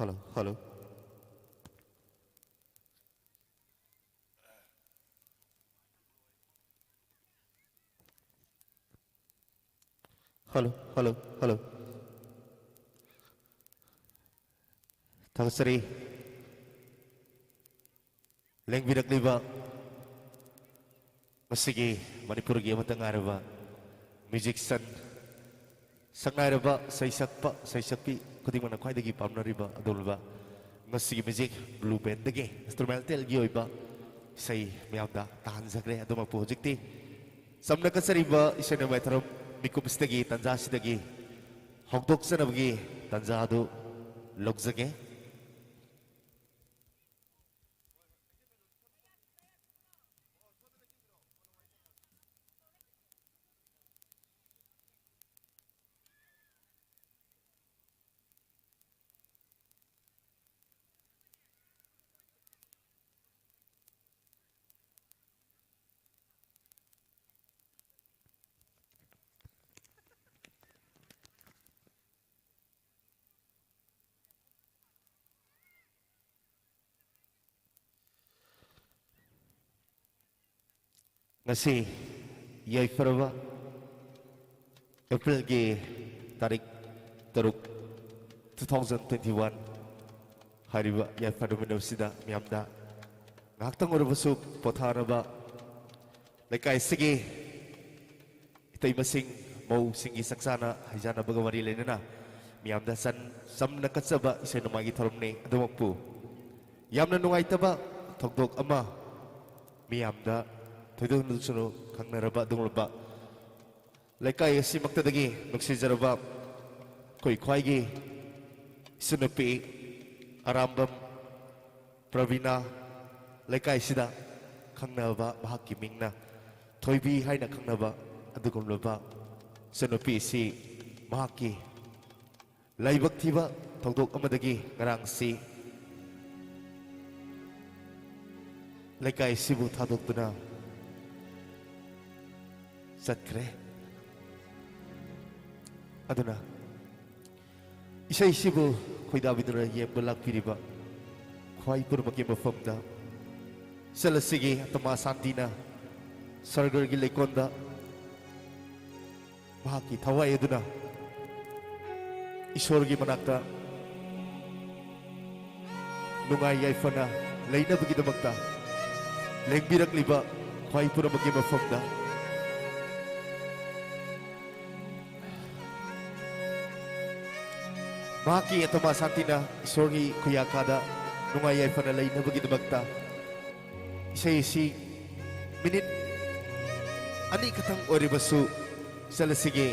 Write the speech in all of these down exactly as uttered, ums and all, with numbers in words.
Hello, hello. Hello, hello, hello. ꯊꯥꯒꯠꯆꯔꯤ꯫ ꯂꯦꯡꯕꯤꯔꯛꯂꯤꯕ ꯃꯁꯤꯒꯤ ꯃꯅꯤꯄꯨꯔꯒꯤ ꯑꯃꯠꯇ ꯉꯥꯏꯔꯕ musician, ꯁꯛꯅꯥꯏꯔꯕ ꯁꯩꯁꯛꯄ, ꯁꯩꯁꯛꯄꯤ ꯈꯨꯗꯤꯡꯃꯛꯅ ꯈ꯭ꯋꯥꯏꯗꯒꯤ ꯄꯥꯝꯅꯔꯤꯕ ꯑꯗꯨꯒꯨꯝꯂꯕ ꯃꯁꯤꯒꯤ music blue bandꯗꯒꯤ instrumentalꯒꯤ ꯑꯣꯏꯕ ꯏꯁꯩ ꯃꯌꯥꯝꯗ ꯇꯥꯍꯟꯖꯈ꯭ꯔꯦ꯫ ꯑꯗꯨꯃꯛꯄꯨ ꯍꯧꯖꯤꯛꯇꯤ ꯆꯝꯅ ꯀꯠꯆꯔꯤꯕ ꯏꯁꯩ ꯅꯣꯡꯃꯥꯏ ꯊꯧꯔꯝ ꯃꯤꯀꯨꯞ ꯑꯁꯤꯗꯒꯤ, ꯇꯥꯟꯖꯥ ꯑꯁꯤꯗꯒꯤ ꯍꯧꯗꯣꯛꯆꯅꯕꯒꯤ ꯇꯥꯟꯖꯥ ꯑꯗꯨ ꯂꯧꯖꯒꯦ꯫ ꯉꯁꯤ ꯌꯥꯏꯐꯔꯕ ꯑꯦꯄ꯭ꯔꯤꯜꯒꯤ ꯇꯥꯔꯤꯛ ꯇꯔꯨꯛ, two thousand twenty-one ꯍꯥꯏꯔꯤꯕ ꯌꯥꯏꯐ ꯅꯨꯃꯤꯠ ꯑꯁꯤꯗ ꯃꯤꯌꯥꯝꯗ ꯉꯥꯏꯍꯥꯛꯇꯪ ꯑꯣꯏꯔꯕꯁꯨ ꯄꯣꯊꯥꯅꯕ ꯂꯩꯀꯥꯏꯁꯤꯒꯤ ꯏꯇꯩꯃꯁꯤꯡ, ꯃꯧꯁꯤꯡꯒꯤ ꯆꯥꯛꯆꯥꯅ ꯍꯩꯖꯥꯟꯅꯕꯒ ꯃꯔꯤ ꯂꯩꯅꯅ ꯃꯤꯌꯥꯝꯗ ꯆꯟ-, ꯆꯝꯅ ꯀꯠꯆꯕ ꯏꯁꯩ ꯅꯣꯡꯃꯥꯏꯒꯤ ꯊꯧꯔꯝꯅꯤ꯫ ꯑꯗꯨꯃꯛꯄꯨ ꯌꯥꯝꯅ ꯅꯨꯡꯉꯥꯏꯇꯕ ꯊꯧꯗꯣꯛ ꯑꯃ ꯃꯤꯌꯥꯝꯗ ꯊꯣꯏꯗꯣꯛ ꯍꯦꯟꯗꯣꯛꯆꯅ ꯈꯪꯅꯔꯕ ꯑꯗꯨꯒꯨꯝꯂꯕ ꯂꯩꯀꯥꯏ ꯑꯁꯤꯃꯛꯇꯗꯒꯤ ꯅꯨꯡꯁꯤꯖꯔꯕ ꯑꯩꯈꯣꯏ ꯈ꯭ꯋꯥꯏꯒꯤ ꯏꯆꯟꯅꯨꯄꯤ ꯑꯔꯥꯝꯕꯝ ꯄ꯭ꯔꯕꯤꯅꯥ, ꯂꯩꯀꯥꯏꯁꯤꯗ ꯈꯪꯅꯕ, ꯃꯍꯥꯛꯀꯤ ꯃꯤꯡꯅ ꯊꯣꯏꯕꯤ ꯍꯥꯏꯅ ꯈꯪꯅꯕ ꯑꯗꯨꯒꯨꯝꯂꯕ ꯏꯆꯟꯅꯨꯄꯤ ꯑꯁꯤ ꯃꯍꯥꯛꯀꯤ ꯂꯥꯏꯕꯛ ꯊꯤꯕ ꯊꯧꯗꯣꯛ ꯑꯃꯗꯒꯤ ꯉꯔꯥꯡꯁꯤ ꯂꯩꯀꯥꯏꯁꯤꯕꯨ ꯊꯥꯗꯣꯛꯇꯨꯅ ꯆꯠꯈ꯭ꯔꯦ꯫ ꯑꯗꯨꯅ ꯏꯁꯩꯁꯤꯕꯨ ꯈꯣꯏꯗꯥꯕꯤꯗꯨꯅ ꯌꯦꯡꯕ ꯂꯥꯛꯄꯤꯔꯤꯕ ꯈ꯭ꯋꯥꯏ ꯄꯨꯝꯅꯃꯛꯀꯤ ꯃꯐꯝꯗ ꯏꯆꯜ ꯑꯁꯤꯒꯤ ꯑꯇꯃꯥ ꯁꯥꯟꯇꯤꯅ ꯁꯔꯒꯔꯒꯤ ꯂꯩꯀꯣꯜꯗ ꯃꯍꯥꯛꯀꯤ ꯊꯋꯥꯏ ꯑꯗꯨꯅ ꯏꯁꯣꯔꯒꯤ ꯃꯅꯥꯛꯇ ꯅꯨꯡꯉꯥꯏ ꯌꯥꯏꯐꯅ ꯂꯩꯅꯕꯒꯤꯗꯃꯛꯇ ꯂꯦꯡꯕꯤꯔꯛꯂꯤꯕ ꯈ꯭ꯋꯥꯏ ꯄꯨꯝꯅꯃꯛꯀꯤ ꯃꯐꯝꯗ ꯃꯍꯥꯛꯀꯤ ꯑꯇꯃꯥ ꯁꯥꯟꯇꯤꯅ ꯏꯁꯣꯔꯒꯤ ꯈꯨꯌꯥꯀꯥꯗ ꯅꯨꯡꯉꯥꯏ ꯌꯥꯏꯐꯅ ꯂꯩꯅꯕꯒꯤꯗꯃꯛꯇ ꯏꯁꯩ ꯑꯁꯤ ꯃꯤꯅꯤꯠ ꯑꯅꯤ ꯈꯛꯇꯪ ꯑꯣꯏꯔꯕꯁꯨ ꯏꯆꯜ ꯑꯁꯤꯒꯤ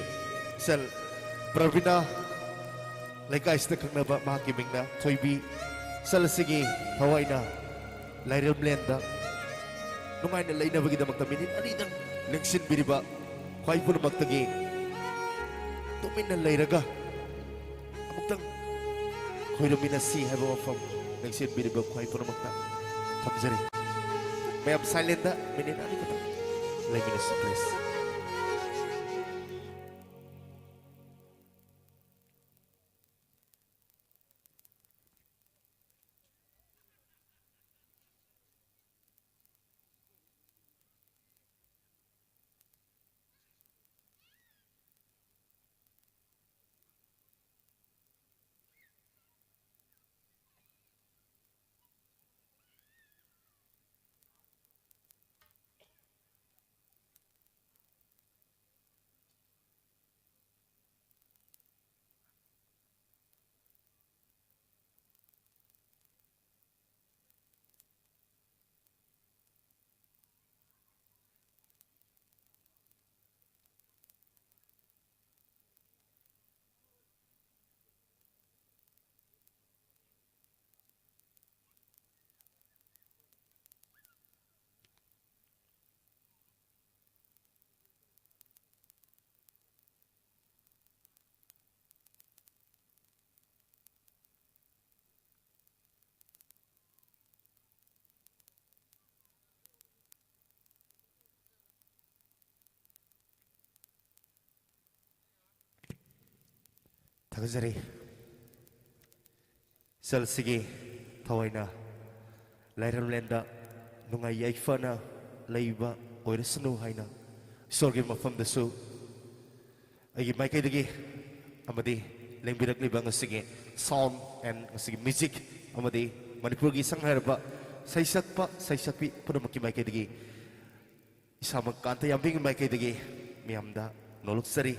ꯏꯆꯜ ꯄ꯭ꯔꯕꯤꯅꯥ ꯂꯩꯀꯥꯏꯁꯤꯗ ꯈꯪꯅꯕ ꯃꯍꯥꯛꯀꯤ ꯃꯤꯡꯅ ꯊꯣꯏꯕꯤ ꯏꯆꯜ ꯑꯁꯤꯒꯤ ꯊꯋꯥꯏꯅ ꯂꯥꯏꯔꯦꯝꯂꯦꯟꯗ ꯅꯨꯡꯉꯥꯏꯅ ꯂꯩꯅꯕꯒꯤꯗꯃꯛꯇ ꯃꯤꯅꯤꯠ ꯑꯅꯤꯗꯪ ꯂꯦꯡꯁꯤꯟꯕꯤꯔꯤꯕ ꯈ꯭ꯋꯥꯏ ꯄꯨꯝꯅꯃꯛꯇꯒꯤ ꯇꯨꯃꯤꯟꯅ ꯂꯩꯔꯒ ꯑꯃꯨꯛꯇꯪ ꯈꯣꯏꯔꯝꯃꯤꯟꯅꯁꯤ ꯍꯥꯏꯕ ꯋꯥꯐꯝ ꯂꯦꯡꯁꯤꯟꯕꯤꯔꯤꯕ ꯈ꯭ꯋꯥꯏ ꯄꯨꯝꯅꯃꯛꯇ ꯊꯝꯖꯔꯤ꯫ ꯃꯌꯥꯝ ꯁꯥꯏꯂꯦꯟꯗ ꯃꯤꯅꯤꯠ ꯑꯅꯤꯈꯛꯇꯪ ꯂꯩꯃꯤꯟꯅꯁꯤ, ꯄ꯭ꯂꯤꯖ꯫ ꯊꯥꯒꯠꯆꯔꯤ꯫ ꯆꯜꯁꯤꯒꯤ ꯊꯑꯣꯏꯅ ꯂꯥꯏꯔꯝꯂꯦꯟꯗ ꯅꯨꯡꯉꯥꯏ ꯌꯥꯏꯐꯅ ꯂꯩꯕ ꯑꯣꯏꯔꯁꯅꯨ ꯍꯥꯏꯅ ꯏꯁꯣꯔꯒꯤ ꯃꯐꯝꯗꯁꯨ ꯑꯩꯒꯤ ꯃꯥꯏꯀꯩꯗꯒꯤ ꯑꯃꯗꯤ ꯂꯦꯡꯕꯤꯔꯛꯂꯤꯕ ꯉꯁꯤꯒꯤ sound and ꯉꯁꯤꯒꯤ music ꯑꯃꯗꯤ ꯃꯅꯤꯄꯨꯔꯒꯤ ꯁꯛꯅꯥꯏꯔꯕ ꯁꯩꯁꯛꯄ ꯁꯩꯁꯛꯄꯤ ꯄꯨꯝꯅꯃꯛꯀꯤ ꯃꯥꯏꯀꯩꯗꯒꯤ ꯏꯁꯥꯃꯛ ꯀꯥꯟꯇ ꯌꯥꯝꯕꯤꯒꯤ ꯃꯥꯏꯀꯩꯗꯒꯤ ꯃꯤꯌꯥꯝꯗ ꯅꯣꯂꯨꯛꯆꯔꯤ꯫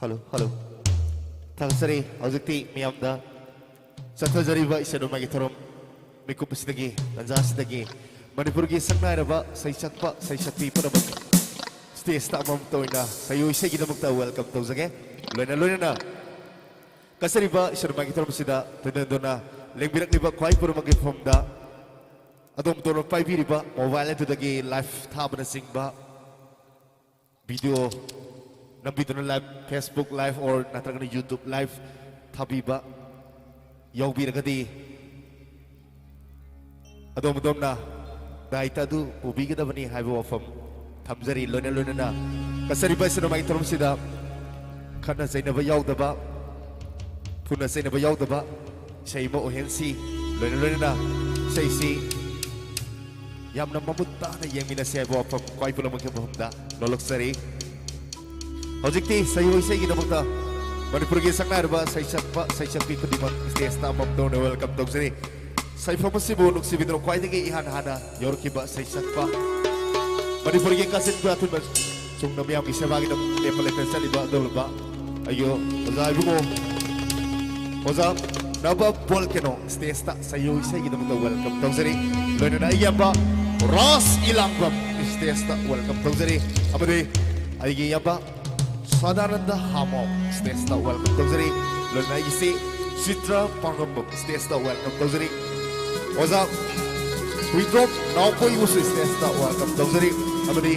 Hello, hello. ꯊꯥꯒꯠꯆꯔꯤ꯫ ꯍꯧꯖꯤꯛꯇꯤ ꯃꯤꯌꯥꯝꯗ ꯆꯠꯊꯖꯔꯤꯕ ꯏꯁꯩ ꯅꯣꯡꯃꯥꯏꯒꯤ ꯊꯧꯔꯝ ꯃꯤꯀꯨꯞ ꯑꯁꯤꯗꯒꯤ, ꯇꯥꯟꯖꯥ ꯑꯁꯤꯗꯒꯤ ꯃꯅꯤꯄꯨꯔꯒꯤ ꯁꯛꯅꯥꯏꯔꯕ ꯁꯩꯁꯛꯄ ꯁꯩꯁꯛꯄꯤ ꯄꯨꯝꯅꯃꯛ stageꯇ ꯑꯃꯃꯝꯇ ꯑꯣꯏꯅ ꯁꯩꯌꯣ ꯏꯁꯩꯒꯤꯗꯃꯛꯇ welcome ꯇꯧꯖꯒꯦ꯫ ꯂꯣꯏꯅ ꯂꯣꯏꯅꯅ ꯀꯠꯆꯔꯤꯕ ꯏꯁꯩ ꯅꯣꯡꯃꯥꯏꯒꯤ ꯊꯧꯔꯝ ꯑꯁꯤꯗ ꯇꯣꯏꯅꯗꯨꯅ ꯂꯦꯡꯕꯤꯔꯛꯂꯤꯕ ꯈ꯭ꯋꯥꯏ ꯄꯨꯝꯅꯃꯛꯀꯤ ꯃꯐꯝꯗ ꯑꯗꯣꯝ ꯑꯗꯣꯝꯅ ꯄꯥꯏꯕꯤꯔꯤꯕ mobile ꯑꯗꯨꯗꯒꯤ live ꯊꯥꯕꯅꯆꯤꯡꯕ video ꯅꯝꯕꯤꯗꯨꯅ live, Facebook live or ꯅꯠꯇ꯭ꯔꯒꯅ YouTube live ꯊꯥꯕꯤꯕ ꯌꯥꯎꯕꯤꯔꯒꯗꯤ ꯑꯗꯣꯝ ꯑꯗꯣꯝꯅ ꯗꯥꯏꯇ ꯑꯗꯨ ꯄꯨꯕꯤꯒꯗꯕꯅꯤ ꯍꯥꯏꯕ ꯋꯥꯐꯝ ꯊꯝꯖꯔꯤ꯫ ꯂꯣꯏꯅ ꯂꯣꯏꯅꯅ ꯀꯠꯆꯔꯤꯕ ꯏꯁꯩ ꯅꯣꯡꯃꯥꯏꯒꯤ ꯊꯧꯔꯝꯁꯤꯗ ꯈꯠꯅ ꯆꯩꯅꯕ ꯌꯥꯎꯗꯕ, ꯐꯨꯅ ꯆꯩꯅꯕ ꯌꯥꯎꯗꯕ ꯏꯁꯩ ꯑꯃ ꯑꯣꯏꯍꯟꯁꯤ꯫ ꯂꯣꯏꯅ ꯂꯣꯏꯅꯅ ꯏꯁꯩꯁꯤ ꯌꯥꯝꯅ ꯃꯃꯨꯠ ꯇꯥꯅ ꯌꯦꯡꯃꯤꯟꯅꯁꯤ ꯍꯥꯏꯕ ꯋꯥꯐꯝ ꯈ꯭ꯋꯥꯏ ꯄꯨꯝꯅꯃꯛꯀꯤ ꯃꯐꯝꯗ ꯅꯣꯂꯛꯆꯔꯤ꯫ ꯍꯧꯖꯤꯛꯇꯤ ꯁꯩꯍꯣ ꯏꯁꯩꯒꯤꯗꯃꯛꯇ ꯃꯅꯤꯄꯨꯔꯒꯤ ꯁꯛꯅꯥꯏꯔꯕ ꯁꯩꯁꯛꯄ ꯁꯩꯁꯛꯄꯤ ꯈꯨꯗꯤꯡꯃꯛ stageꯇ ꯑꯃꯃꯝꯇ ꯑꯣꯏꯅ welcome ꯇꯧꯖꯔꯤ꯫ ꯁꯩꯐꯝ ꯑꯁꯤꯕꯨ ꯅꯨꯡꯁꯤꯕꯤꯗꯨꯅ ꯈ꯭ꯋꯥꯏꯗꯒꯤ ꯏꯍꯥꯟ ꯍꯥꯟꯅ ꯌꯧꯔꯛꯈꯤꯕ ꯁꯩꯁꯛꯄ ꯃꯅꯤꯄꯨꯔꯒꯤ ꯀꯥꯆꯤꯟ ꯀꯣꯌꯥꯊꯨꯟꯕ ꯆꯨꯝꯅ ꯃꯤꯌꯥꯝꯒꯤ ꯁꯦꯕꯥꯒꯤꯗꯃꯛ ꯂꯦꯞꯄ ꯂꯩꯇꯅ ꯆꯠꯂꯤꯕ ꯑꯗꯨꯒꯨꯝꯂꯕ ꯑꯩꯒꯤ ꯑꯣꯖꯥ ꯏꯕꯨꯡꯉꯣ, ꯑꯣꯖꯥ ꯅꯕ ꯕꯣꯜꯀꯦꯅꯣ stageꯇ ꯁꯩꯌꯣ ꯏꯁꯩꯒꯤꯗꯃꯛꯇ welcome ꯇꯧꯖꯔꯤ꯫ ꯂꯣꯏꯅꯅ ꯑꯩꯒꯤ ꯏꯌꯥꯝꯕ ꯔꯥꯁ ꯏꯂꯥꯡꯕꯝ stageꯇ welcome ꯇꯧꯖꯔꯤ꯫ ꯑꯃꯗꯤ ꯑꯩꯒꯤ ꯏꯌꯥꯝꯕ ꯁꯗꯥꯅꯟꯗ ꯍꯥꯃꯣ stageꯇ welcome ꯇꯧꯖꯔꯤ꯫ ꯂꯣꯏꯅꯅ ꯑꯩꯒꯤ ꯏꯆꯦ ꯆꯤꯇ꯭ꯔ ꯄꯥꯡꯉꯝꯕꯝ stageꯇ welcome ꯇꯧꯖꯔꯤ꯫ ꯑꯣꯖꯥ ꯍꯨꯏꯗ꯭ꯔꯣꯝ ꯅꯥꯎꯄꯣꯏꯕꯨꯁꯨ stageꯇ welcome ꯇꯧꯖꯔꯤ꯫ ꯑꯃꯗꯤ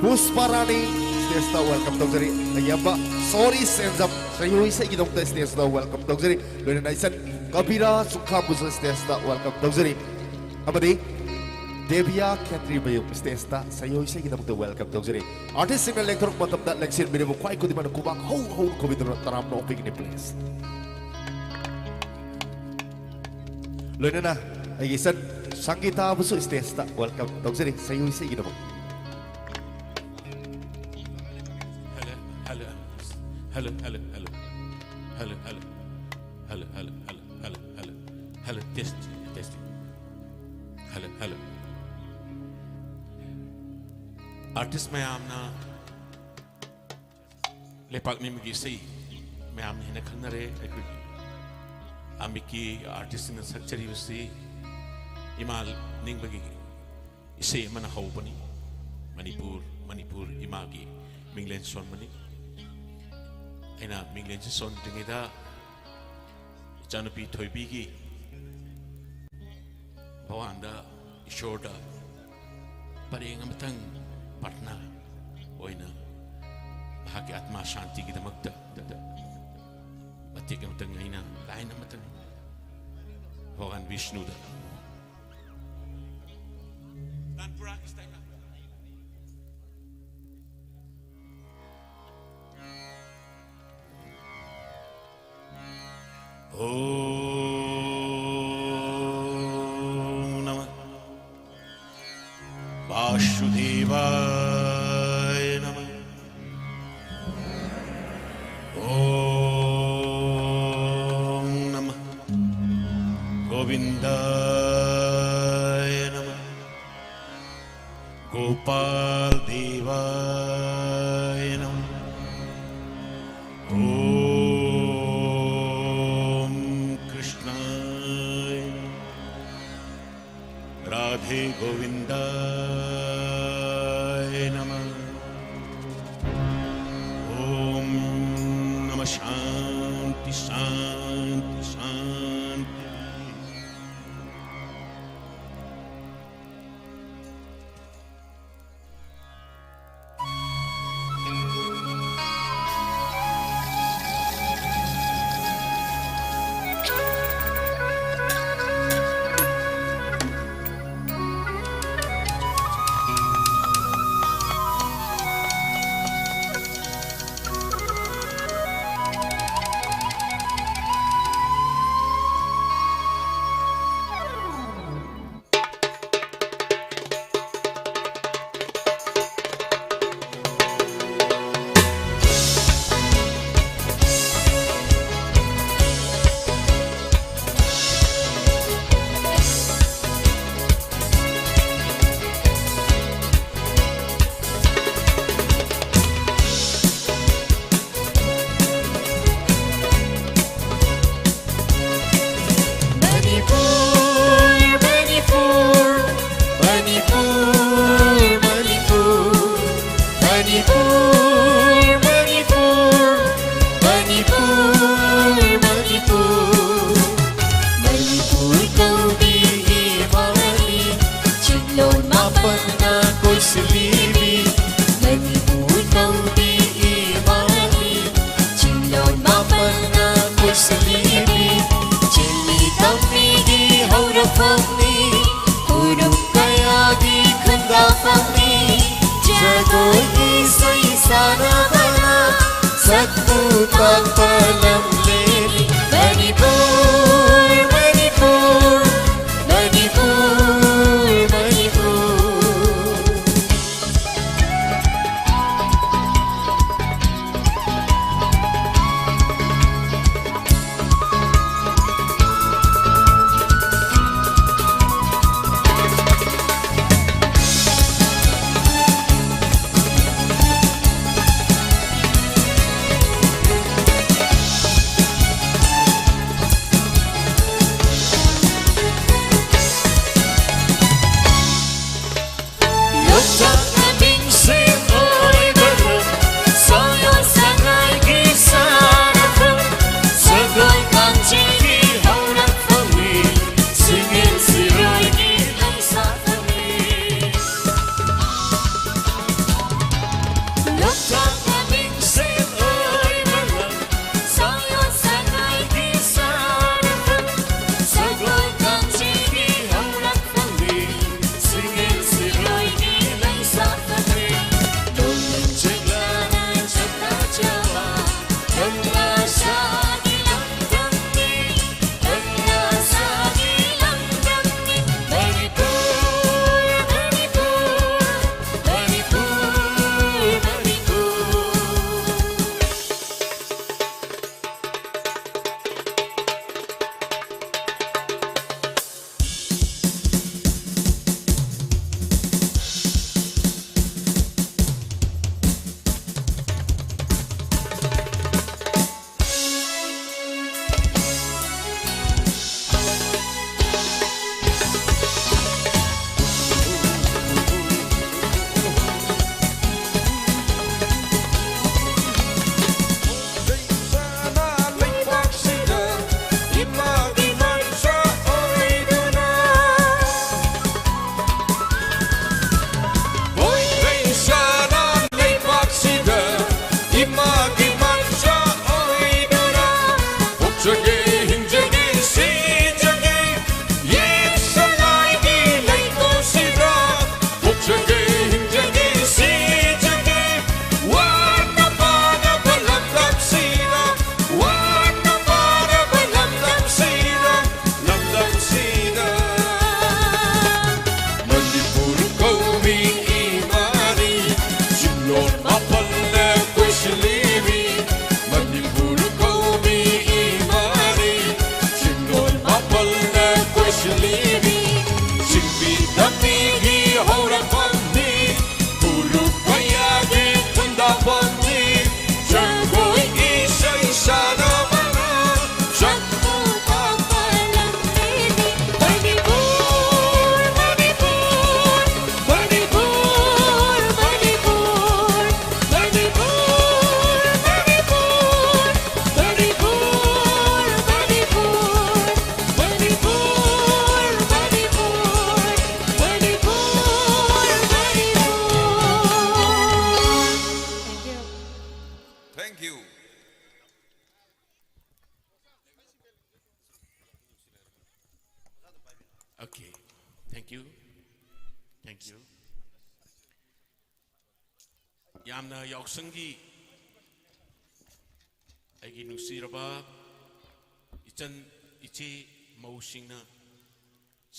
ꯄꯨꯁꯄꯥꯔꯥꯅꯤ ꯁ꯭ꯇꯦꯖꯇ ꯋꯦꯜꯀꯝ ꯇꯧꯖꯔꯤ꯫ ꯑꯌꯥꯝꯕ ꯁꯣꯔꯤ ꯁꯦꯟꯖꯝ ꯁꯌꯣꯏ ꯏꯁꯩꯒꯤꯗꯃꯛꯇ ꯁ꯭ꯇꯦꯖꯇ ꯋꯦꯜꯀꯝ ꯇꯧꯖꯔꯤ꯫ ꯂꯣꯏꯅꯅ ꯏꯆꯟ ꯀꯕꯤꯔꯥ ꯆꯨꯡꯈꯥꯝꯕꯨꯁꯨ ꯁ꯭ꯇꯦꯖꯇ ꯋꯦꯜꯀꯝ ꯇꯧꯖꯔꯤ꯫ ꯑꯃꯗꯤ ꯗꯦꯕꯤꯌꯥ ꯈꯦꯇ꯭ꯔꯤꯃꯌꯨꯝ ꯁ꯭ꯇꯦꯖꯇ ꯁꯌꯣꯏ ꯏꯁꯩꯒꯤꯗꯃꯛꯇ ꯋꯦꯜꯀꯝ ꯇꯧꯖꯔꯤ꯫ ꯑꯥꯔꯇꯤꯁꯁꯤꯡꯅ ꯂꯦꯡꯊꯣꯔꯛꯄ ꯃꯇꯝꯗ ꯂꯦꯡꯁꯤꯟꯕꯤꯔꯤꯕ ꯈ꯭ꯋꯥꯏ ꯈꯨꯗꯤꯡꯃꯛꯅ ꯈꯨꯕꯥꯛ ꯍꯧ ꯍꯧꯅ ꯈꯨꯕꯤꯗꯨꯅ ꯇꯔꯥꯝꯅ ꯑꯣꯛꯄꯤꯒꯅꯤ, ꯄ꯭ꯂꯤꯖ꯫ ꯂꯣꯏꯅꯅ ꯑꯩꯒꯤ ꯏꯆꯟ ꯁꯪꯒꯤꯇꯥꯕꯨꯁꯨ ꯁ꯭ꯇꯦꯖꯇ ꯋꯦꯜꯀꯝ ꯇꯧꯖꯔꯤ, ꯁꯌꯣꯏ ꯏꯁꯩꯒꯤꯗꯃꯛ꯫ Hello, hello, hello, hello, hello, hello, hello, hello, hello, hello, hello, hello, hello, hello, hello, hello, hello, test, test, hello, hello꯫ Artist ꯃꯌꯥꯝꯅ ꯂꯩꯄꯥꯛ ꯅꯤꯡꯕꯒꯤ ꯏꯁꯩ ꯃꯌꯥꯝꯅ ꯍꯦꯟꯅ ꯈꯪꯅꯔꯦ꯫ ꯑꯩꯈꯣꯏꯒꯤ ꯑꯃꯤꯛꯀꯤ ꯑꯥꯔꯇꯤꯁꯁꯤꯡꯅ ꯁꯛꯆꯔꯤꯕꯁꯤ ꯏꯃꯥ ꯅꯤꯡꯕꯒꯤ ꯏꯁꯩ ꯑꯃꯅ ꯍꯧꯕꯅꯤ꯫ ꯃꯅꯤꯄꯨꯔ, ꯃꯅꯤꯄꯨꯔ ꯏꯃꯥꯒꯤ ꯃꯤꯡꯂꯦꯟ ꯁꯣꯟꯕꯅꯤ꯫ ꯑꯩꯅ ꯃꯤꯡꯂꯦꯟꯁꯤ ꯁꯣꯟꯗ꯭ꯔꯤꯉꯩꯗ ꯏꯆꯥꯅꯨꯄꯤ ꯊꯣꯏꯕꯤꯒꯤ ꯚꯒꯋꯥꯟꯗ, ꯏꯁꯣꯔꯗ ꯄꯔꯦꯡ ꯑꯃꯇꯪ ꯄ꯭ꯔꯥꯔꯊꯅꯥ ꯑꯣꯏꯅ ꯃꯍꯥꯛꯀꯤ ꯑꯥꯠꯃꯥ ꯁꯥꯟꯇꯤꯒꯤꯗꯃꯛꯇ ꯃꯇꯦꯛ ꯑꯃꯇꯪ ꯑꯩꯅ ꯂꯥꯏꯟ ꯑꯃꯇꯪ ꯚꯒꯋꯥꯟ ꯕꯤꯁꯅꯨꯗ꯫ ॐ नमः वासुदेवाय नमः। ॐ नमः गोविन्दाय नमः। गोपाल देवाय नमः। ॐ कृष्णाय नमः। राधे गोविन्दाय नमः। ॐ नमः शान्ति शान्ति शान्ति। ꯄꯥꯛꯄ ꯂꯝꯂꯦꯟ ꯃꯅꯤꯄꯨꯔ, ꯃꯅꯤꯄꯨꯔ, ꯃꯅꯤꯄꯨꯔ, ꯃꯅꯤꯄꯨꯔ꯫ ꯂꯣꯛꯇꯥꯛꯅ ꯃꯤꯡꯁꯦꯜ ꯑꯣꯏꯕ ꯂꯝ, ꯁꯥꯌꯣꯟ ꯁꯉꯥꯏꯒꯤ ꯁꯥꯟꯅꯐꯝ, ꯁꯒꯣꯜ ꯀꯥꯡꯖꯩꯒꯤ ꯍꯧꯔꯛꯐꯝꯅꯤ, ꯁꯤꯡꯉꯦꯟ ꯁꯤꯔꯣꯏꯒꯤ ꯂꯩꯁꯥꯐꯝꯅꯤ꯫ ꯂꯣꯛꯇꯥꯛꯅ ꯃꯤꯡꯁꯦꯜ ꯑꯣꯏꯕ ꯂꯝ, ꯁꯥꯌꯣꯟ ꯁꯉꯥꯏꯒꯤ ꯁꯥꯟꯅꯐꯝ, ꯁꯒꯣꯜ ꯀꯥꯡꯖꯩꯒꯤ ꯍꯧꯔꯛꯐꯝꯅꯤ, ꯁꯤꯡꯉꯦꯟ ꯁꯤꯔꯣꯏꯒꯤ ꯂꯩꯁꯥꯐꯝꯅꯤ꯫ ꯅꯣꯡꯂꯤꯡ ꯆꯦꯛꯂꯥꯅ ꯆꯥꯛꯇꯥꯖꯕ ꯀꯪꯂꯥ ꯁꯥꯒꯤ ꯂꯝꯗꯝꯅꯤ, ꯀꯪꯂꯥ ꯁꯥꯒꯤ ꯂꯝꯗꯝꯅꯤ꯫ ꯃꯅꯤꯄꯨꯔ, ꯃꯅꯤꯄꯨꯔ, ꯃꯅꯤꯄꯨꯔ, ꯃꯅꯤꯄꯨꯔ꯫ ꯂꯩꯁꯥꯅ ꯂꯩꯕꯥꯛꯁꯤꯗ ꯏꯃꯥꯒꯤ ꯃꯆꯥ ꯑꯣꯏꯗꯨꯅ, ꯍꯣꯏ, ꯂꯩꯁꯥꯅ ꯂꯩꯕꯥꯛꯁꯤꯗ ꯏꯃꯥꯒꯤ ꯃꯆꯥ ꯑꯣꯏꯗꯨꯅ, ꯄꯣꯛꯆꯒꯦ, ꯍꯤꯡꯖꯒꯦ, ꯁꯤꯖꯒꯦ, ꯌꯦꯛ ꯁꯂꯥꯏꯒꯤ ꯂꯩꯀꯣꯜꯁꯤꯗ ꯄꯣꯛꯆꯒꯦ, ꯍꯤꯡꯖꯒꯦ, ꯁꯤꯖꯒꯦ, ꯋꯥꯅ ꯄꯥꯅꯕ ꯂꯝꯗꯝꯁꯤ Thank you. Thank you. ꯌꯥꯝꯅ ꯌꯥꯎꯁꯪꯒꯤ ꯑꯩꯒꯤ ꯅꯨꯡꯁꯤꯔꯕ ꯏꯆꯟ ꯏꯆꯦ ꯃꯧꯁꯤꯡꯅ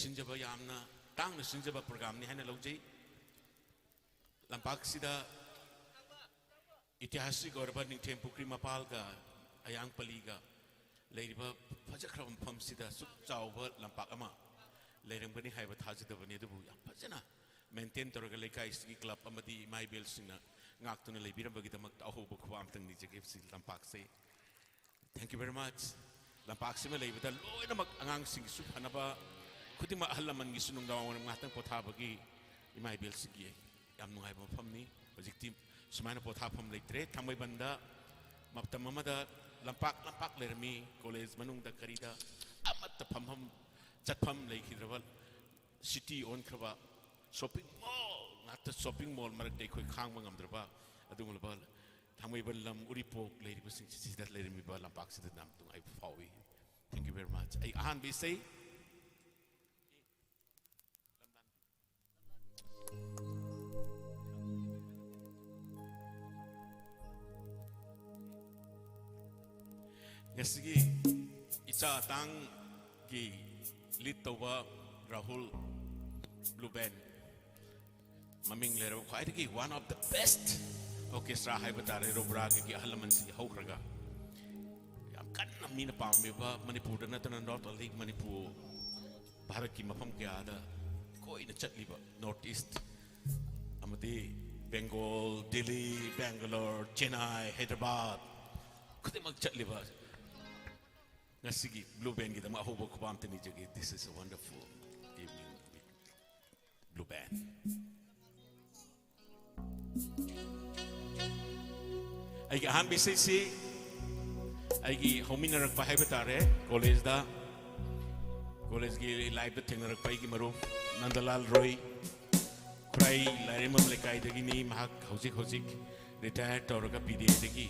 ꯁꯤꯟꯖꯕ ꯌꯥꯝꯅ ꯇꯥꯡꯅ ꯁꯤꯟꯖꯕ programꯅꯤ ꯍꯥꯏꯅ ꯂꯧꯖꯩ꯫ ꯂꯝꯄꯥꯛꯁꯤꯗ ꯏꯇꯤꯍꯥꯁꯤꯛ ꯑꯣꯏꯔꯕ ꯅꯤꯡꯊꯦꯝ ꯄꯨꯈ꯭ꯔꯤ ꯃꯄꯥꯜꯒ ꯑꯌꯥꯡ ꯄꯜꯂꯤꯒ ꯂꯩꯔꯤꯕ ꯐꯖꯈ꯭ꯔꯕ ꯃꯐꯝꯁꯤꯗ ꯑꯁꯨꯛ ꯆꯥꯎꯕ ꯂꯝꯄꯥꯛ ꯑꯃ ꯂꯩꯔꯝꯒꯅꯤ ꯍꯥꯏꯕ ꯊꯥꯖꯗꯕꯅꯤ꯫ ꯑꯗꯨꯕꯨ ꯌꯥꯝ ꯐꯖꯅ maintain ꯇꯧꯔꯒ ꯂꯩꯀꯥꯏꯁꯤꯒꯤ club ꯑꯃꯗꯤ ꯏꯃꯥ ꯏꯕꯦꯜꯁꯤꯡꯅ ꯉꯥꯛꯇꯨꯅ ꯂꯩꯕꯤꯔꯝꯕꯒꯤꯗꯃꯛꯇ ꯑꯍꯧꯕ ꯈꯨꯕꯥꯛ ꯑꯝꯇꯪ ꯅꯤꯖꯒꯦ꯫ ꯁꯤ ꯂꯝꯄꯥꯛꯁꯦ, thank you very much꯫ ꯂꯝꯄꯥꯛꯁꯤꯃ ꯂꯩꯕꯗ ꯂꯣꯏꯅꯃꯛ ꯑꯉꯥꯡꯁꯤꯡꯒꯤꯁꯨ ꯐꯅꯕ, ꯈꯨꯗꯤꯡꯃꯛ ꯑꯍꯜ ꯂꯃꯟꯒꯤꯁꯨ ꯅꯨꯡꯗꯥꯡ ꯋꯥꯏꯔꯝ ꯉꯥꯛꯇꯪ ꯄꯣꯊꯥꯕꯒꯤ ꯏꯃꯥ ꯏꯕꯦꯜꯁꯤꯡꯒꯤ ꯌꯥꯝ ꯅꯨꯡꯉꯥꯏꯕ ꯃꯐꯝꯅꯤ꯫ ꯍꯧꯖꯤꯛꯇꯤ ꯁꯨꯃꯥꯏꯅ ꯄꯣꯊꯥꯐꯝ ꯂꯩꯇ꯭ꯔꯦ꯫ ꯊꯥꯡꯃꯩꯕꯟꯗ ꯃꯇꯝ ꯑꯃꯗ ꯂꯝꯄꯥꯛ ꯂꯝꯄꯥꯛ ꯂꯩꯔꯝꯃꯤ꯫ College ꯃꯅꯨꯡꯗ ꯀꯔꯤꯗ ꯑꯃꯠꯇ ꯐꯝꯐꯝ ꯆꯠꯐꯝ ꯂꯩꯈꯤꯗ꯭ꯔꯕ city ꯑꯣꯟꯈ꯭ꯔꯕ shopping mall ꯉꯥꯛꯇ, shopping mall ꯃꯔꯛꯇ ꯑꯩꯈꯣꯏ ꯈꯥꯡꯕ ꯉꯝꯗ꯭ꯔꯕ ꯑꯗꯨꯒꯨꯝꯂꯕ ꯊꯥꯡꯃꯩꯕꯟ ꯂꯝ ꯎꯔꯤꯄꯣꯛ ꯂꯩꯔꯤꯕꯁꯤꯡꯁꯤꯗ ꯂꯩꯔꯝꯃꯤꯕ ꯂꯝꯄꯥꯛꯁꯤꯗ ꯌꯥꯝ ꯅꯨꯡꯉꯥꯏꯕ ꯐꯥꯎꯏ꯫ Thank you very much꯫ ꯑꯩ ꯑꯍꯥꯟꯕ ꯏꯁꯩ ꯉꯁꯤꯒꯤ ꯏꯆꯥ ꯑꯇꯥꯡꯒꯤ lead ꯇꯧꯕ ꯔꯥꯍꯨꯜ blue band, ꯃꯃꯤꯡ ꯂꯩꯔꯕ ꯈ꯭ꯋꯥꯏꯗꯒꯤ one of the best orchestra ꯍꯥꯏꯕ ꯇꯥꯔꯦ, ꯔꯣꯕ꯭ꯔꯥꯒꯤ ꯑꯍꯜ ꯂꯃꯟꯁꯤꯡ ꯍꯧꯈ꯭ꯔꯒ ꯌꯥꯝ ꯀꯟꯅ ꯃꯤꯅ ꯄꯥꯝꯂꯤꯕ, ꯃꯅꯤꯄꯨꯔꯗ ꯅꯠꯇꯅ not only ꯃꯅꯤꯄꯨꯔ, ꯚꯥꯔꯠꯀꯤ ꯃꯐꯝ ꯀꯌꯥꯗ ꯀꯣꯏꯅ ꯆꯠꯂꯤꯕ, North East ꯑꯃꯗꯤ Bengal, Delhi, Bangalore, Chennai, Hyderabad ꯈꯨꯗꯤꯡꯃꯛ ꯆꯠꯂꯤꯕ ꯉꯁꯤꯒꯤ blue bandꯒꯤꯗꯃꯛ ꯑꯍꯧꯕ ꯈꯨꯕꯥꯛ ꯑꯝꯇ ꯅꯤꯖꯒꯦ꯫ This is a wonderful evening with blue band꯫ ꯑꯩꯒꯤ ꯑꯍꯥꯟꯕ ꯏꯁꯩꯁꯤ ꯑꯩꯒꯤ ꯍꯧꯃꯤꯟꯅꯔꯛꯄ ꯍꯥꯏꯕ ꯇꯥꯔꯦ, collegeꯗ, collegeꯀꯤ lifeꯇ ꯊꯦꯡꯅꯔꯛꯄ ꯑꯩꯒꯤ ꯃꯔꯨꯞ ꯅꯟꯗꯂꯥꯜ ꯔꯣꯏ, ꯈꯨꯔꯥꯏ ꯂꯥꯏꯔꯦꯝꯕꯝ ꯂꯩꯀꯥꯏꯗꯒꯤꯅꯤ꯫ ꯃꯍꯥꯛ ꯍꯧꯖꯤꯛ ꯍꯧꯖꯤꯛ retire ꯇꯧꯔꯒ PDAꯗꯒꯤ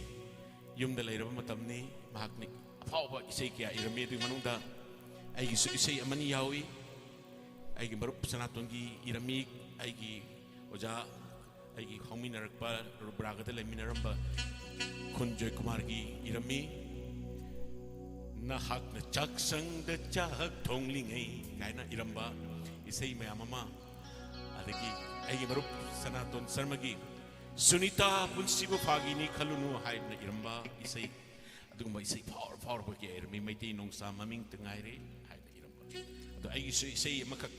ꯌꯨꯝꯗ ꯂꯩꯔꯕ ꯃꯇꯝꯅꯤ꯫ ꯃꯍꯥꯛꯅ ꯑꯐꯥꯎꯕ ꯏꯁꯩ ꯀꯌꯥ ꯏꯔꯝꯃꯤ꯫ ꯑꯗꯨꯒꯤ ꯃꯅꯨꯡꯗ ꯑꯩꯒꯤꯁꯨ ꯏꯁꯩ ꯑꯃꯅꯤ ꯌꯥꯎꯏ꯫ ꯑꯩꯒꯤ ꯃꯔꯨꯞ ꯁꯅꯥꯇꯣꯟꯒꯤ ꯏꯔꯝꯃꯤ, ꯑꯩꯒꯤ ꯑꯣꯖꯥ, ꯑꯩꯒꯤ ꯍꯧꯃꯤꯟꯅꯔꯛꯄ, ꯔꯨꯕ꯭ꯔꯥꯒꯗ ꯂꯩꯃꯤꯟꯅꯔꯝꯕ ꯈꯨꯟ ꯖꯣꯏꯀꯨꯃꯥꯔꯒꯤ ꯏꯔꯝꯃꯤ꯫ "ꯅꯍꯥꯛꯅ ꯆꯥꯛꯁꯪꯗ ꯆꯥꯛ ꯊꯣꯡꯂꯤꯉꯩ" ꯀꯥꯏꯅ ꯏꯔꯝꯕ ꯏꯁꯩ ꯃꯌꯥꯝ ꯑꯃ, ꯑꯗꯒꯤ ꯑꯩꯒꯤ ꯃꯔꯨꯞ ꯁꯅꯥꯇꯣꯟ ꯁꯔꯃꯒꯤ "ꯁꯨꯅꯤꯇꯥ, ꯄꯨꯟꯁꯤꯕꯨ ꯐꯥꯒꯤꯅꯤ ꯈꯜꯂꯨꯅꯨ" ꯍꯥꯏꯗꯅ ꯏꯔꯝꯕ ꯏꯁꯩ, ꯑꯗꯨꯒꯨꯝꯕ ꯏꯁꯩ ꯐꯥꯎꯔ ꯐꯥꯎꯔꯕ ꯀꯌꯥ ꯏꯔꯝꯃꯤ꯫ "ꯃꯩꯇꯩ ꯅꯣꯡꯁꯥ ꯃꯃꯤꯡꯇ ꯉꯥꯏꯔꯦ" ꯍꯥꯏꯅ ꯏꯔꯝꯕ꯫ ꯑꯗꯣ ꯑꯩꯒꯤꯁꯨ ꯏꯁꯩ ꯑꯃꯈꯛ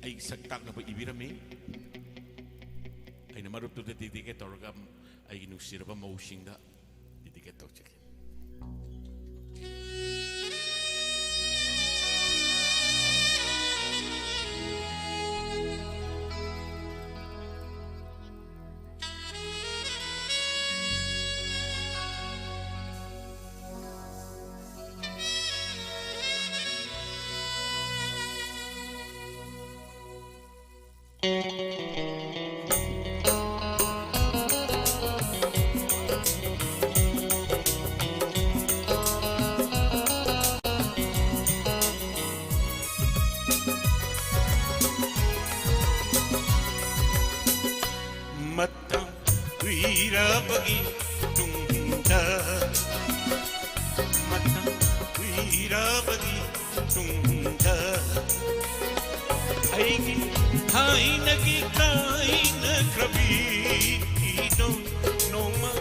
ꯑꯩꯒꯤ ꯁꯛ ꯇꯥꯛꯅꯕ ꯏꯕꯤꯔꯝꯃꯤ꯫ ꯑꯩꯅ ꯃꯔꯨꯞꯇꯨꯗ dedicate ꯇꯧꯔꯒ ꯑꯩꯒꯤ ꯅꯨꯡꯁꯤꯔꯕ ꯃꯧꯁꯤꯡꯗ dedicate ꯇꯧꯖꯒꯦ꯫ ꯃꯇꯝ ꯀꯨꯏꯔꯕꯒꯤ ꯇꯨꯡꯗ, ꯃꯇꯝ ꯀꯨꯏꯔꯕꯒꯤ ꯇꯨꯡꯗ, ꯑꯩꯒꯤ ꯊꯥꯏꯅꯒꯤ ꯀꯥꯏꯅꯈ꯭ꯔꯕꯤꯗꯣ ꯅꯣꯡꯃ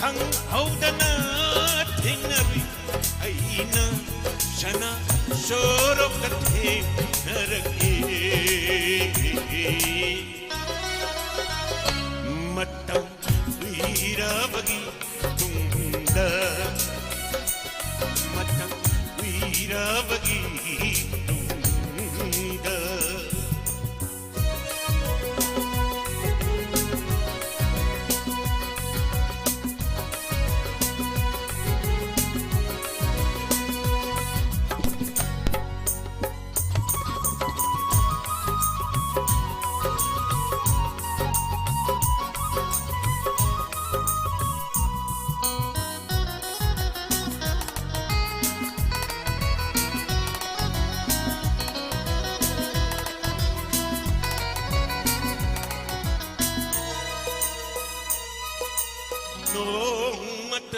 ꯈꯪꯍꯧꯗꯅ ꯊꯦꯡꯅꯔꯨꯏ꯫ ꯑꯩꯅ ꯁꯅꯥ ꯁꯣꯔꯣꯛꯇ ꯊꯦꯡꯅꯔꯛꯏ꯫ ꯃꯇꯝ ꯀꯨꯏꯔꯕꯒꯤ ꯇꯨꯡꯗ, ꯃꯇꯝ ꯀꯨꯏꯔꯕꯒꯤ ꯇꯨꯡꯗ꯫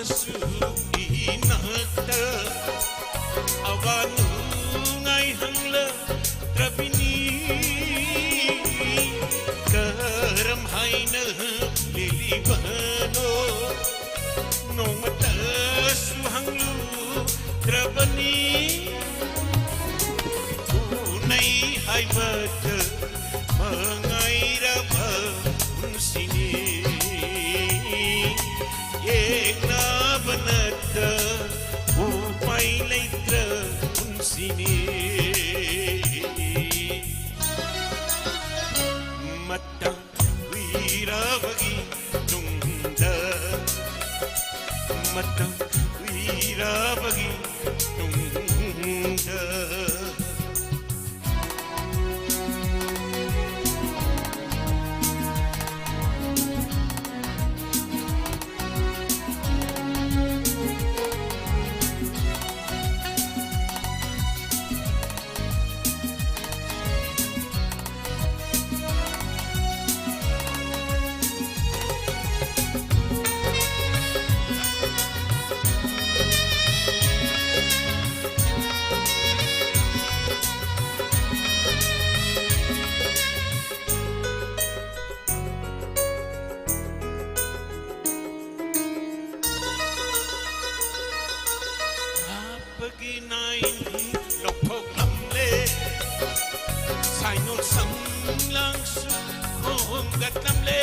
ꯁꯨ ꯏꯅꯥꯛꯇ ꯑꯋꯥ ꯅꯨꯡꯉꯥꯏ ꯍꯪꯂꯛꯇ꯭ꯔꯕꯤꯅꯤ꯫ ꯀꯔꯝ ꯍꯥꯏꯅ ꯂꯦꯜꯂꯤꯕꯅꯣ? ꯅꯣꯡꯃꯇꯁꯨ ꯍꯪꯂꯨꯗ꯭ꯔꯕꯅꯤ꯫ ꯎꯅꯩ ꯍꯥꯏꯕꯗ ꯃꯉꯥꯏꯔꯕ ꯄꯨꯟꯁꯤꯅꯤ꯫ ꯌꯦꯡꯅꯕ ꯅꯠꯇ ꯎꯄꯥꯏ ꯂꯩꯇ꯭ꯔ ꯄꯨꯟꯁꯤꯅꯤ꯫ ꯃꯇꯝ ꯀꯨꯏꯔꯕꯒꯤ ꯇꯨꯡꯗ, ꯃꯇꯝ ꯀꯨꯏꯔꯕꯒꯤ ꯇꯨꯡꯗ꯫ ꯄꯒꯤ ꯅꯥꯏꯟ ꯂꯧꯊꯣꯛꯂꯝꯂꯦ꯫ ꯁꯥꯏꯅꯣꯟ ꯁꯝꯂꯥꯡꯁꯨ ꯈꯣꯝꯒꯠꯂꯝꯂꯦ꯫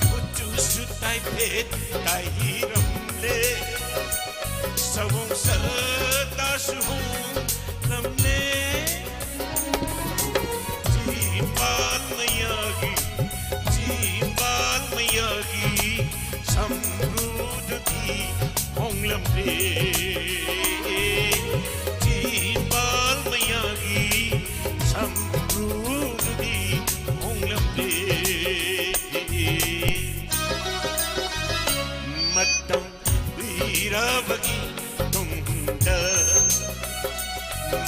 ꯀꯨꯆꯨꯁꯨ ꯇꯥꯏꯐꯦꯠ ꯇꯥꯏꯔꯝꯂꯦ꯫ ꯁꯑꯣꯡ ꯁꯥꯗꯥꯁꯨ ꯍꯣꯡꯂꯝꯂꯦ꯫ ꯆꯤꯝꯕꯥꯜ ꯃꯌꯥꯒꯤ, ꯆꯤꯝꯕꯥꯜ ꯃꯌꯥꯒꯤ ꯁꯝꯕ꯭ꯔꯨꯗꯨꯗꯤ ꯍꯣꯡꯂꯝꯂꯦ꯫ ꯆꯤꯝꯕꯥꯜ ꯃꯌꯥꯒꯤ ꯁꯝꯕ꯭ꯔꯨꯗꯨꯗꯤ ꯍꯣꯡꯂꯝꯂꯦ꯫ ꯃꯇꯝ ꯀꯨꯏꯔꯕꯒꯤ ꯇꯨꯡꯗ,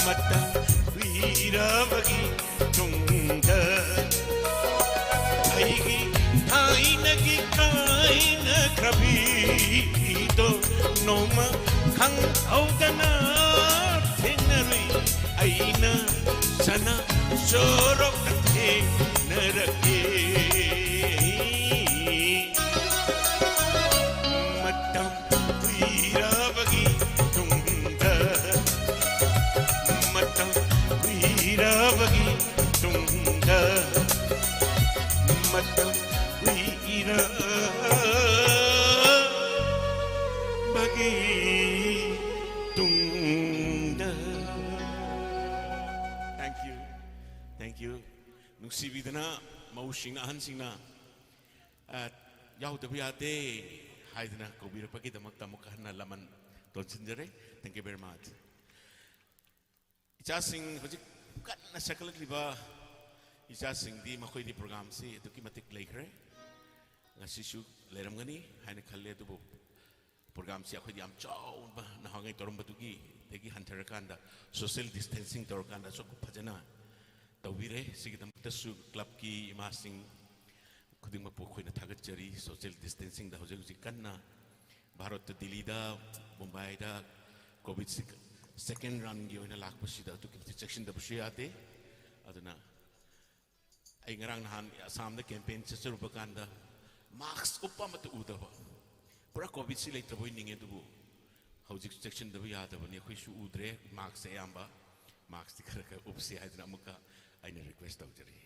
ꯃꯇꯝ ꯀꯨꯏꯔꯕꯒꯤ ꯇꯨꯡꯗ, ꯑꯩꯒꯤ ꯊꯥꯏꯅꯒꯤ ꯍꯥꯏꯅꯈ꯭ꯔꯕꯤꯗꯣ ꯅꯣꯡꯃ ꯈꯪꯍꯧꯗꯅ ꯊꯦꯡꯅꯔꯨꯏ꯫ ꯑꯩꯅ ꯁꯅꯥ ꯁꯣꯔꯣꯛꯇ ꯊꯦꯡꯅꯔꯛꯑꯦ꯫ ꯃꯇꯝ ꯀꯨꯏꯔꯕꯒꯤ ꯇꯨꯡꯗ, ꯃꯇꯝ ꯀꯨꯏꯔꯕꯒꯤ ꯇꯨꯡꯗ, ꯃꯇꯝ ꯀꯨꯏꯔꯕꯒꯤ ꯇꯨꯡꯗ꯫ Thank you. Thank you. ꯅꯨꯡꯁꯤꯕꯤꯗꯅ ꯃꯧꯁꯤꯡꯅ, ꯑꯍꯟꯁꯤꯡꯅ, ꯑ, ꯌꯥꯎꯗꯕ ꯌꯥꯗꯦ ꯍꯥꯏꯗꯅ ꯀꯧꯕꯤꯔꯛꯄꯒꯤꯗꯃꯛꯇ ꯑꯃꯨꯛ ꯍꯟꯅ ꯂꯃꯟ ꯇꯣꯟꯁꯤꯟꯖꯔꯤ꯫ Thank you very much. ꯏꯆꯥꯁꯤꯡ ꯍꯧꯖꯤꯛ ꯀꯟꯅ ꯆꯠꯈꯠꯂꯛꯂꯤꯕ ꯏꯆꯥꯁꯤꯡꯗꯤ, ꯃꯈꯣꯏꯗꯤ ꯄ꯭ꯔꯣꯒ꯭ꯔꯥꯝꯁꯤ ꯑꯗꯨꯛꯀꯤ ꯃꯇꯤꯛ ꯂꯩꯈ꯭ꯔꯦ꯫ ꯉꯁꯤꯁꯨ ꯂꯩꯔꯝꯒꯅꯤ ꯍꯥꯏꯅ ꯈꯜꯂꯦ, ꯑꯗꯨꯕꯨ ꯄ꯭ꯔꯣꯒ꯭ꯔꯥꯝꯁꯤ ꯑꯩꯈꯣꯏꯗꯤ ꯌꯥꯝ ꯆꯥꯎꯅ ꯅꯍꯥꯟꯉꯩ ꯇꯧꯔꯝꯕꯗꯨꯒꯤ ꯗꯒꯤ ꯍꯟꯊꯔꯀꯥꯟꯗ, social distancing ꯇꯧꯔꯀꯥꯟꯗ ꯑꯁꯨꯛ ꯐꯖꯅ ꯇꯧꯕꯤꯔꯦ꯫ ꯁꯤꯒꯤꯗꯃꯛꯇꯁꯨ ꯀ꯭ꯂꯕꯀꯤ ꯏꯃꯥꯁꯤꯡ ꯈꯨꯗꯤꯡꯃꯛꯄꯨ ꯑꯩꯈꯣꯏꯅ ꯊꯥꯒꯠꯆꯔꯤ꯫ Social distancingꯗ ꯍꯧꯖꯤꯛ ꯍꯧꯖꯤꯛ ꯀꯟꯅ ꯚꯥꯔꯠꯇ, ꯗꯤꯜꯂꯤꯗ, ꯃꯨꯝꯕꯥꯏꯗ ꯀꯣꯚꯤꯗꯁꯤ second roundꯒꯤ ꯑꯣꯏꯅ ꯂꯥꯛꯄꯁꯤꯗ ꯑꯗꯨꯛꯀꯤ ꯃꯇꯤꯛ ꯆꯦꯛꯁꯤꯟꯗꯕꯁꯨ ꯌꯥꯗꯦ꯫ ꯑꯗꯨꯅ ꯑꯩ ꯉꯔꯥꯡ ꯅꯍꯥꯟ ꯑꯁꯥꯝꯗ campaign ꯆꯠꯆꯔꯨꯕ ꯀꯥꯟꯗ mask ꯎꯞꯄ ꯑꯃꯠꯇ ꯎꯗꯕ, ꯄꯨꯔꯥ ꯀꯣꯚꯤꯗꯁꯤ ꯂꯩꯇ꯭ꯔꯕꯣꯏ ꯅꯤꯡꯉꯦ꯫ ꯑꯗꯨꯕꯨ ꯍꯧꯖꯤꯛ ꯆꯦꯛꯁꯤꯟꯗꯕ ꯌꯥꯗꯕꯅꯤ, ꯑꯩꯈꯣꯏꯁꯨ ꯎꯗ꯭ꯔꯦ maskꯁꯦ꯫ ꯑꯌꯥꯝꯕ maskꯇꯤ ꯈꯔ ꯈꯔ ꯎꯞꯁꯤ ꯍꯥꯏꯗꯅ ꯑꯃꯨꯛꯀ ꯑꯩꯅ request ꯇꯧꯖꯔꯤ꯫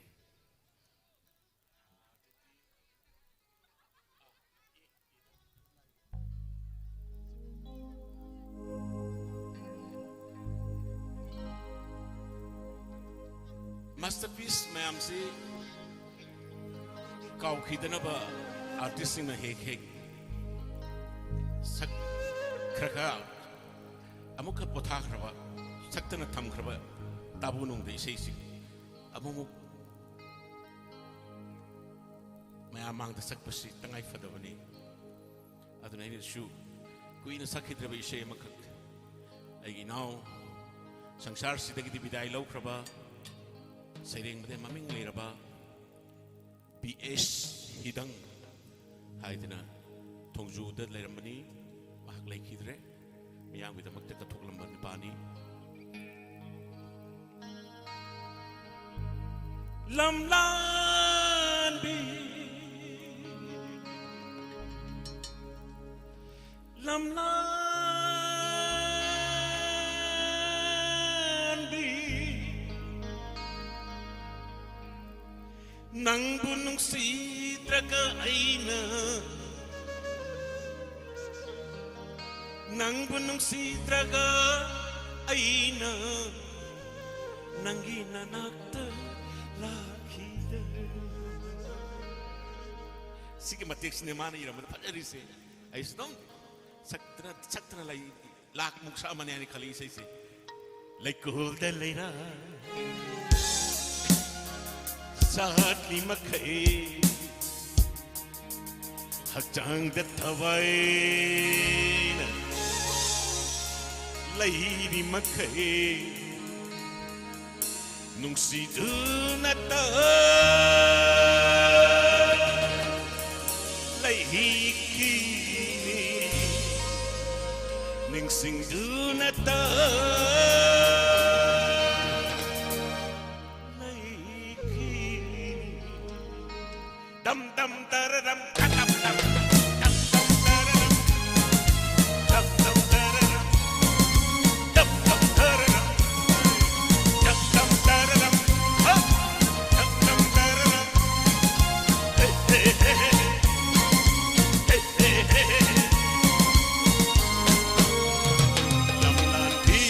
Masterpiece ꯃꯌꯥꯝꯁꯤ ꯀꯥꯎꯈꯤꯗꯅꯕ artistꯁꯤꯡꯅ ꯍꯦꯛ ꯍꯦꯛ ꯁꯛ ꯈꯔ ꯈꯔ ꯑꯃꯨꯛꯀ ꯄꯣꯊꯥꯈ꯭ꯔꯕ, ꯁꯛꯇꯅ ꯊꯝꯈ꯭ꯔꯕ ꯇꯥꯕꯨ ꯅꯣꯡꯗ ꯏꯁꯩꯁꯤꯡ ꯑꯃꯨꯛꯃꯨꯛ ꯃꯌꯥꯝ ꯃꯥꯡꯗ ꯁꯛꯄꯁꯤ ꯇꯉꯥꯏ ꯐꯗꯕꯅꯤ꯫ ꯑꯗꯨꯅ ꯑꯩꯅꯁꯨ ꯀꯨꯏꯅ ꯁꯛꯈꯤꯗ꯭ꯔꯕ ꯏꯁꯩ ꯑꯃꯈꯛ, ꯑꯩꯒꯤ ꯏꯅꯥꯎ, ꯁꯪꯁꯥꯔꯁꯤꯗꯒꯤꯗꯤ ꯕꯤꯗꯥꯏ ꯂꯧꯈ꯭ꯔꯕ, ꯁꯩꯔꯦꯡꯕꯗ ꯃꯃꯤꯡ ꯂꯩꯔꯕ ꯄꯤ ꯑꯦꯁ ꯍꯤꯗꯪ ꯍꯥꯏꯗꯅ ꯊꯣꯡꯖꯨꯗ ꯂꯩꯔꯝꯕꯅꯤ꯫ ꯃꯍꯥꯛ ꯂꯩꯈꯤꯗ꯭ꯔꯦ꯫ ꯃꯤꯌꯥꯝꯒꯤꯗꯃꯛꯇ ꯀꯠꯊꯣꯛꯂꯝꯕ ꯅꯨꯄꯥꯅꯤ꯫ ꯂꯝꯂꯥꯟꯕꯤ, ꯂꯝꯂꯥꯟꯕꯤ, ꯅꯪꯕꯨ ꯅꯨꯡꯁꯤꯗ꯭ꯔꯒ ꯑꯩꯅ, ꯅꯪꯕꯨ ꯅꯨꯡꯁꯤꯗ꯭ꯔꯒ ꯑꯩꯅ ꯅꯪꯒꯤ ꯅꯅꯥꯛꯇ ꯂꯥꯛꯈꯤꯗ꯫ ꯁꯤꯒꯤ ꯃꯇꯦꯛꯁꯤꯅꯦ ꯃꯥꯅ ꯏꯔꯝꯕꯗ ꯐꯖꯔꯤꯁꯦ꯫ ꯑꯩꯁꯨ ꯑꯗꯨꯝ ꯁꯛꯇꯅ, ꯁꯛꯇꯅ ꯂꯩ꯫ ꯂꯥꯛꯃꯨꯛ ꯁꯛꯑꯝꯃꯅꯤ ꯍꯥꯏꯅ ꯈꯜꯂꯤ ꯏꯁꯩꯁꯦ꯫ ꯂꯩꯀꯣꯜꯗ ꯂꯩꯔꯥ ꯁꯥꯠꯂꯤ ꯃꯈꯩ, ꯍꯛꯆꯥꯡꯗ ꯊꯋꯥꯏꯅ ꯂꯩꯔꯤ ꯃꯈꯩ, ꯅꯨꯡꯁꯤꯗꯨꯅꯇ ꯂꯩꯈꯤꯅꯤ, ꯅꯤꯡꯁꯤꯡꯗꯨꯅꯇ ꯂꯩꯈꯤꯅꯤ꯫ ꯗꯝ ꯗꯝ ꯇꯔꯔꯝ ꯈꯇꯝ ꯇꯝ꯫ ꯗꯝ ꯗꯝ ꯇꯔꯔꯝ꯫ ꯗꯝ ꯗꯝ ꯇꯔꯔꯝ꯫ ꯗꯝ ꯗꯝ ꯇꯔꯔꯝ꯫ ꯗꯝ ꯗꯝ ꯇꯔꯔꯝ꯫ ꯍ! ꯗꯝ ꯗꯝ ꯇꯔꯔꯝ꯫ ꯍꯦ, ꯍꯦ, ꯍꯦ, ꯍꯦ꯫ ꯍꯦ, ꯍꯦ, ꯍꯦ, ꯍꯦ꯫ ꯂꯝꯂꯥꯟꯕꯤ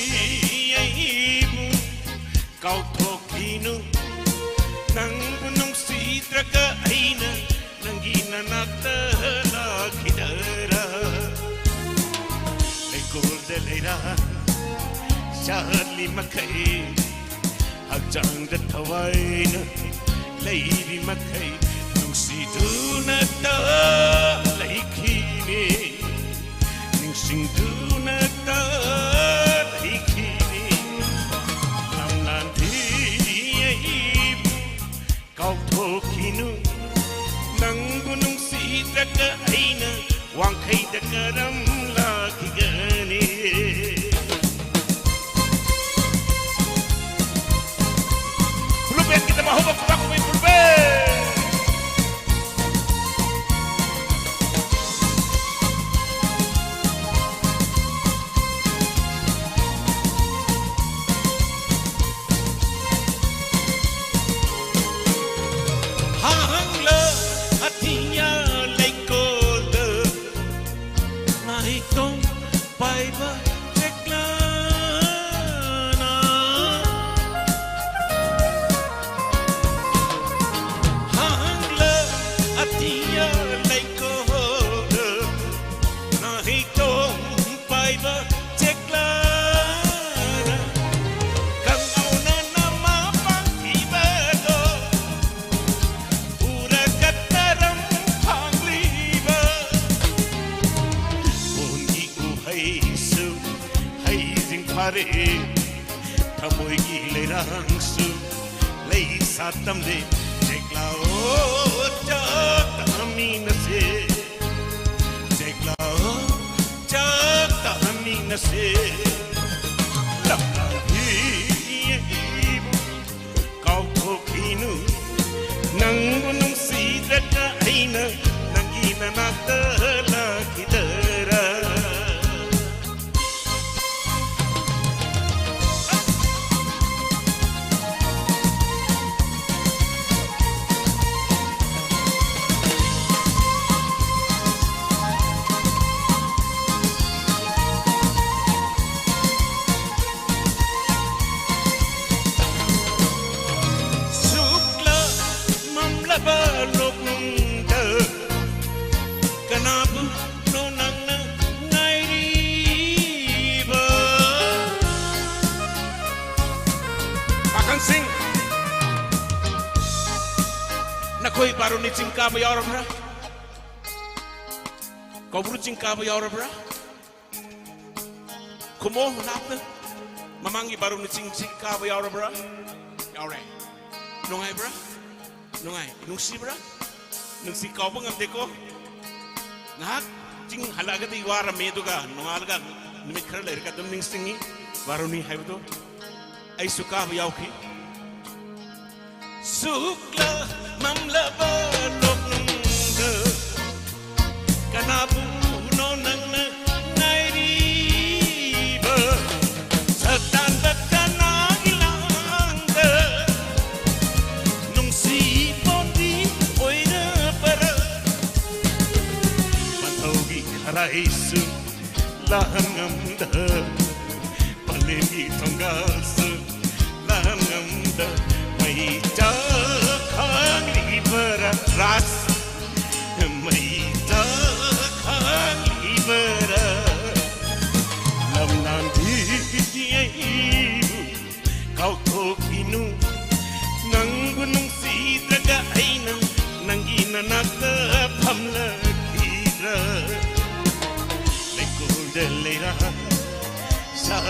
ꯑꯩꯕꯨ ꯀꯥꯎꯊꯣꯛꯈꯤꯅꯨ, ꯅꯪꯕꯨ ꯅꯨꯡꯁꯤꯗ꯭ꯔꯒ ꯑꯩꯅ ꯅꯪꯒꯤ ꯅꯅꯥꯛꯇ ꯂꯥꯛꯈꯤꯗꯔꯥ? ꯂꯩꯀꯣꯜꯗ ꯂꯩꯔꯥ ꯁꯥꯍꯜꯂꯤ ꯃꯈꯩ, ꯍꯛꯆꯥꯡꯗ ꯊꯋꯥꯏꯅ ꯂꯩꯔꯤ ꯃꯈꯩ, ꯅꯨꯡꯁꯤꯗꯨꯅꯇ ꯂꯩꯈꯤꯅꯤ, ꯅꯤꯡꯁꯤꯡꯗꯨꯅꯇ ꯂꯩꯈꯤꯅꯤ꯫ ꯂꯝꯂꯥꯟꯕꯤ ꯑꯩꯕꯨ ꯀꯥꯎꯊꯣꯛꯈꯤꯅꯨ, ꯅꯪꯕꯨ ꯅꯨꯡꯁꯤꯗ꯭ꯔꯒ ꯋꯥꯡꯈꯩꯗ ꯀꯔꯝ ꯂꯥꯛꯈꯤꯒꯅꯤ? ꯐꯨꯜ ꯕꯦꯟꯒꯤꯗꯃꯛ ꯍꯧꯕ ꯈꯨꯕꯥꯛ ꯈꯨꯕꯤ ꯐꯨꯜ ꯕꯦꯟ꯫ ꯍꯥꯡꯂ ꯑꯊꯤꯌꯥ ꯂꯩꯀꯣꯜꯗ ꯅꯥꯍꯤꯇꯣꯡ ꯄꯥꯏꯕ ꯆꯦꯛꯂꯥꯅ꯫ ꯍꯥꯡꯂ ꯑꯊꯤꯌꯥ ꯂꯩꯀꯣꯜꯗ ꯅꯥꯍꯤꯇꯣꯡ ꯄꯥꯏꯕ ꯆꯦꯛꯂꯥꯅ꯫ ꯀꯪꯉꯧꯅ ꯅꯃꯥ ꯄꯥꯡꯊꯤꯕꯗꯣ ꯎꯔꯒ ꯇꯔꯝ ꯐꯥꯡꯂꯤꯕ ꯄꯣꯟꯒꯤ ꯎꯍꯩꯁꯨ ꯍꯩꯁꯤꯡ ꯐꯥꯔꯦ, ꯊꯃꯣꯏꯒꯤ ꯂꯩꯔꯥꯡꯁꯨ ꯂꯩ ꯁꯥꯠꯇꯝꯂꯦ꯫ ꯆꯦꯛꯂꯥꯑꯣ ꯆꯥꯛ ꯇꯥꯃꯤꯟꯅꯁꯦ, ꯆꯦꯛꯂꯥꯑꯣ ꯆꯥꯛ ꯇꯥꯃꯤꯟꯅꯁꯦ꯫ ꯂꯝꯂꯥꯟꯕꯤ ꯑꯩꯕꯨ ꯀꯥꯎꯊꯣꯛꯈꯤꯅꯨ, ꯅꯪꯕꯨ ꯅꯨꯡꯁꯤꯗ꯭ꯔꯒ ꯑꯩꯅ ꯅꯪꯒꯤ ꯅꯅꯥꯛꯇ ꯂꯥꯛꯈꯤꯗꯔꯥ? ꯁꯨꯛꯂꯥ ꯃꯝꯂꯕ ꯂꯣꯛꯅꯨꯡꯗ ꯀꯅꯥꯕꯨꯅꯣ ꯅꯪꯅ ꯉꯥꯏꯔꯤꯕ? ꯄꯥꯈꯪꯁꯤꯡ, ꯅꯈꯣꯏ ꯕꯥꯔꯨꯅꯤ ꯆꯤꯡ ꯀꯥꯕ ꯌꯥꯎꯔꯕ꯭ꯔꯥ? ꯀꯧꯕ꯭ꯔꯨ ꯆꯤꯡ ꯀꯥꯕ ꯌꯥꯎꯔꯕ꯭ꯔꯥ? ꯈꯨꯃꯣ ꯅꯥꯞꯅ꯫ ꯃꯃꯥꯡꯒꯤ ꯕꯥꯔꯨꯅꯤ ꯆꯤꯡꯁꯤ ꯀꯥꯕ ꯌꯥꯎꯔꯕ꯭ꯔꯥ? ꯌꯥꯎꯔꯦ꯫ ꯅꯨꯡꯉꯥꯏꯕ꯭ꯔꯥ? ꯅꯨꯡꯉꯥꯏ꯫ ꯅꯨꯡꯁꯤꯕ꯭ꯔꯥ? ꯅꯨꯡꯁꯤ ꯀꯥꯎꯕ ꯉꯝꯗꯦꯀꯣ꯫ ꯉꯥꯏꯍꯥꯛ ꯍꯜꯂꯛꯑꯒꯗꯤ ꯋꯥꯔꯝꯃꯤ, ꯑꯗꯨꯒ ꯅꯣꯡꯉꯥꯜꯂꯒ ꯅꯨꯃꯤꯠ ꯈꯔ ꯂꯩꯔꯒ ꯑꯗꯨꯝ ꯅꯤꯡꯁꯤꯡꯉꯤ ꯕꯥꯔꯨꯅꯤ ꯍꯥꯏꯕꯗꯣ꯫ ꯑꯩꯁꯨ ꯀꯥꯕ ꯌꯥꯎꯈꯤ꯫ ꯁꯨꯛꯂ ꯃꯝꯂꯕ ꯂꯣꯛꯅꯨꯡꯗ ꯀꯅꯥꯕꯨꯅꯣ ꯅꯪꯅ ꯉꯥꯏꯔꯤꯕ? ꯁꯛꯇꯥꯟꯕ ꯀꯅꯥꯒꯤ ꯂꯥꯡꯗ ꯅꯨꯡꯁꯤꯕꯣꯟꯗꯤ ꯑꯣꯏꯔꯕꯔ? ꯃꯊꯧꯒꯤ ꯈꯔꯥꯏꯁꯨ ꯂꯥꯍꯟ ꯉꯝꯗ, ꯄꯂꯦꯝꯒꯤ ꯊꯣꯡꯒꯥꯜꯁꯨ ꯂꯥꯍꯟ ꯉꯝꯗ, ꯃꯩ ꯆꯥ